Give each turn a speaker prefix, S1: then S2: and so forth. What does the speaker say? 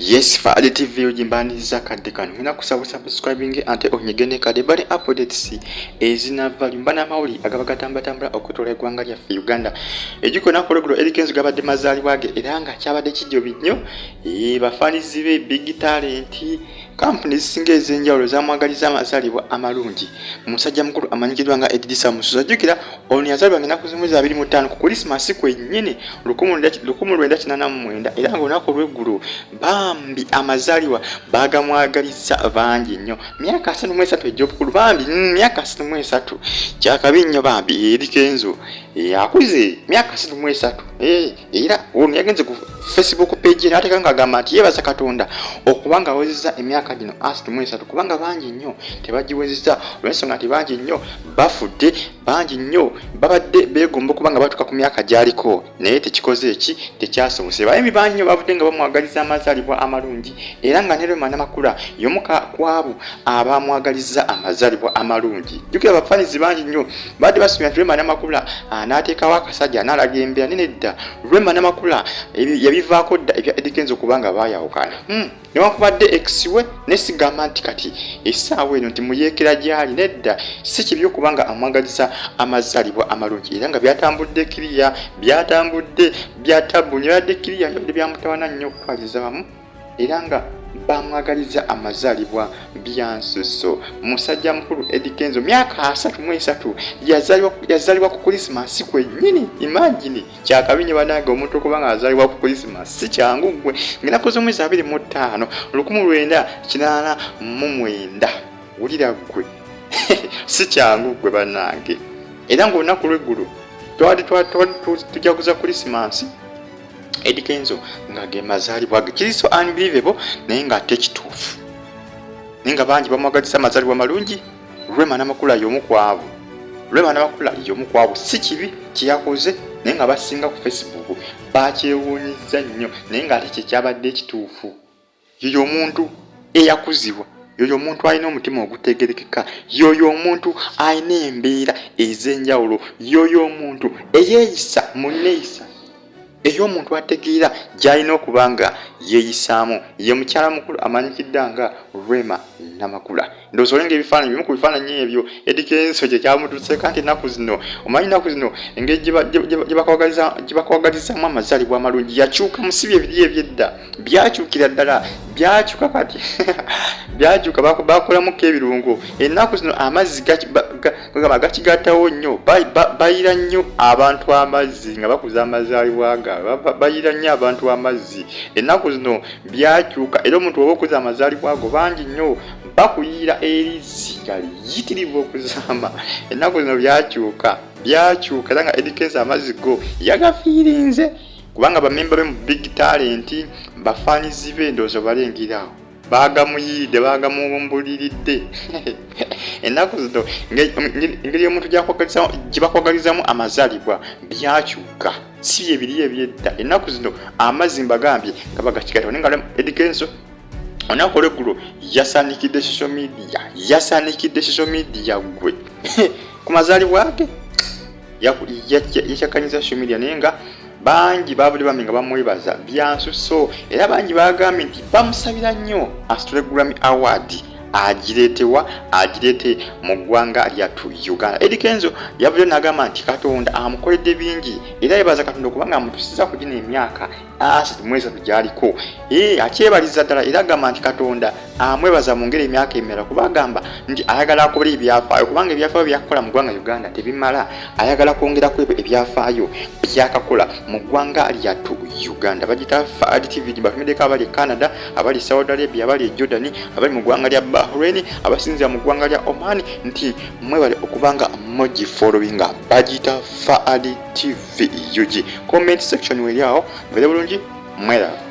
S1: Yes, Faali TV ogimbaniriza kadde kano ngenda kusaba subscribing ate onyige ne kade bali updates ezinava limba n'amawulire agaba gatambatambula okwetoola eggwanga lyaffe Uganda. Ejjuko olunaku olweggulo Eddy Kenzo gabadde mazaalibwa ge era nga kyabadde kijjobi nnyo. Bafaanizi be Big Talent kampuni ezisinga ez'enjawulo zamwagaliza amazaalibwa amalungi. Musajja mukulu amanyikiddwa nga Edrisa Musuuza. Jjukira ono yazaalibwa ng'ennaku z'omwezi 25 ku Kulisimaasi kwennyini 1989 era nga olunaku olw'eggulo bambi amazaalibwa baagamwagalizza bangi nnyo. Myaka 33 egy'obukulu bambi, myaka 33 kyakabi nnyo bambi. Eddy Kenzo akuze myaka 33. Era ono yagenze ku Facebook page n'ateeka ng'agamba nti yeebaza Katonda okuba nga awezezza emyaka gino 33, kubanga bangi nnyo tebagiwezezza olw'ensonga nti bangi nnyo bafudde, bangi nnyo babadde beegomba okuba nga batuuka ku myaka gy'aliko naye tekikoze eki tekyasobose. Bayimbi bangi nnyo bavudde nga bamwagaliza amazaalibwa amalungi era nga ne Rema Namakula y'omu ku abo abamwagaliza amazaalibwa amalungi. Jjukira abafanizi bangi nnyo badde basuubira nti Rema Namakula anaateekawo akasajja anaalaga embeera, naye nedda, Rema Namakula yabivaako dda ebya Eddy Kenzo kubanga baayawukana. Newankubadde ex we nesigamba nti kati essaawa eno nti muyeekera gy'ali, nedda, si kibi okuba nga amwagaliza amazaalibwa amalungi era nga byatambudde kiriya, byatambudde bya tabu nnyo, byadde kiriya, byadde byamutawana nnyo okutwaliza wamu era nga bamwagaliza amazaalibwa byansusso. Musajja mukulu Eddy Kenzo myaka 33 yazaalibwa ku Kulisimaasi kwennyini. Imagine, kyakabi nnyo bannange omuntu okuba nga azaalibwa ku Kulisimaasi, si kyangu ggwe, ng'ennaku z'omwezi 25 1989. Wulira ggwe, si kyangu ggwe bannange. Era ng'olunaku lw'eggulu twali tujaguza Kulisimaasi, Eddy Kenzo nga ge mazaalibwa ge. Kiri so unbelievable naye ng'ate kituufu, naye nga bangi bamwagaliza amazaalibwa malungi. Rema Namakula y'omu ku abo. Rema Namakula y'omu ku abo. Si kibi kyeyakoze naye nga basinga ku Facebook bakyewuunyizza nnyo, naye ng'ate kyekyabadde ekituufu. Yoyo omuntu eyakuzibwa, yoyo omuntu alina omutima ogutegerekeka, yoyo omuntu alina embeera ez'enjawulo, yoyo omuntu eyeeyisa mu nneeyisa ey'omuntu ategeera gy'alina okuba nga yeeyisaamu. Ye mukyala mukulu amanyikiddwa nga Rema Namakula. Ndowooza olenga ebifaananyi, bimu ku bifaananyi ebyo Eddy Kenzo kye kyamutuuseeko nti ennaku zino, omanyi ennaku zino engeri gye bakwagalizaamu amazaalibwa amalungi yakyuka musibi ebiri ebyedda byakyukira ddala, byakyuka kati byakyuka, bakolamuko ebirungo. Ennaku zino amazzi gamba gakigattawo nnyo, bayira nnyo abantu amazzi nga bakuza amazaalibwa gaabwe, bayira nnyo abantu amazzi. Ennaku zino byakyuka era omuntu oba okuza amazaalibwa ago bangi nnyo bakuyiira erizzi nga liyitirivu okuzaama. Ennaku zino byakyuka, byakyuka era nga Eddy Kenzo amazzi go yagafiirinze kubanga bamemba be mu Big Talent, bafaanizi be, ndowooza balengerawo bagamuyiridde, bagamuwumbuliridde. Ennaku zino engeri omuntu gye bakwagalizamu amazaalibwa byakyuka, si bye biri ebyedda. Ennaku zino amazzi mbagambye nga bagakigata, naye nga Eddy Kenzo olunaku olweggulo yasaanikidde social media, yasaanikidde social media gwe ku mazaalibwa ge yakyakanyiza social media, naye nga bangi babuli bambi nga bamwebaza byansusso era bangi bagambye nti bamusabira nnyo asitule Grammy Award agireetewa, agireete mu ggwanga lyattu Uganda. Eddy Kenzo yavuddeyo n'agamba nti Katonda amukoledde bingi era yebaza Katonda okubanga amutusiza ku gino emyaka 33 gy'aliko. Akyebaliza ddala era agamba nti Katonda amwebaza mu ngeri emyaka emirala, kuba agamba nti ayagala akole ebyafaayo kubanga ebyafaayo byakukola mu ggwanga Uganda tebimala, ayagala kwongeraku ebyo ebyafaayo byakakola mu ggwanga lyattu Uganda. Bagita Faad TV, batumiddeko abali e Canada, abali Saudi Arabia, abali e Jordan, abali mu ggwanga lya Bahrain, abasinzira mu ggwanga lya Oman, nti mwebale okubanga mugifollowinga. Bagiyita Faad TV UG. Comment section weri awo, mbeere bulungi, mweraba.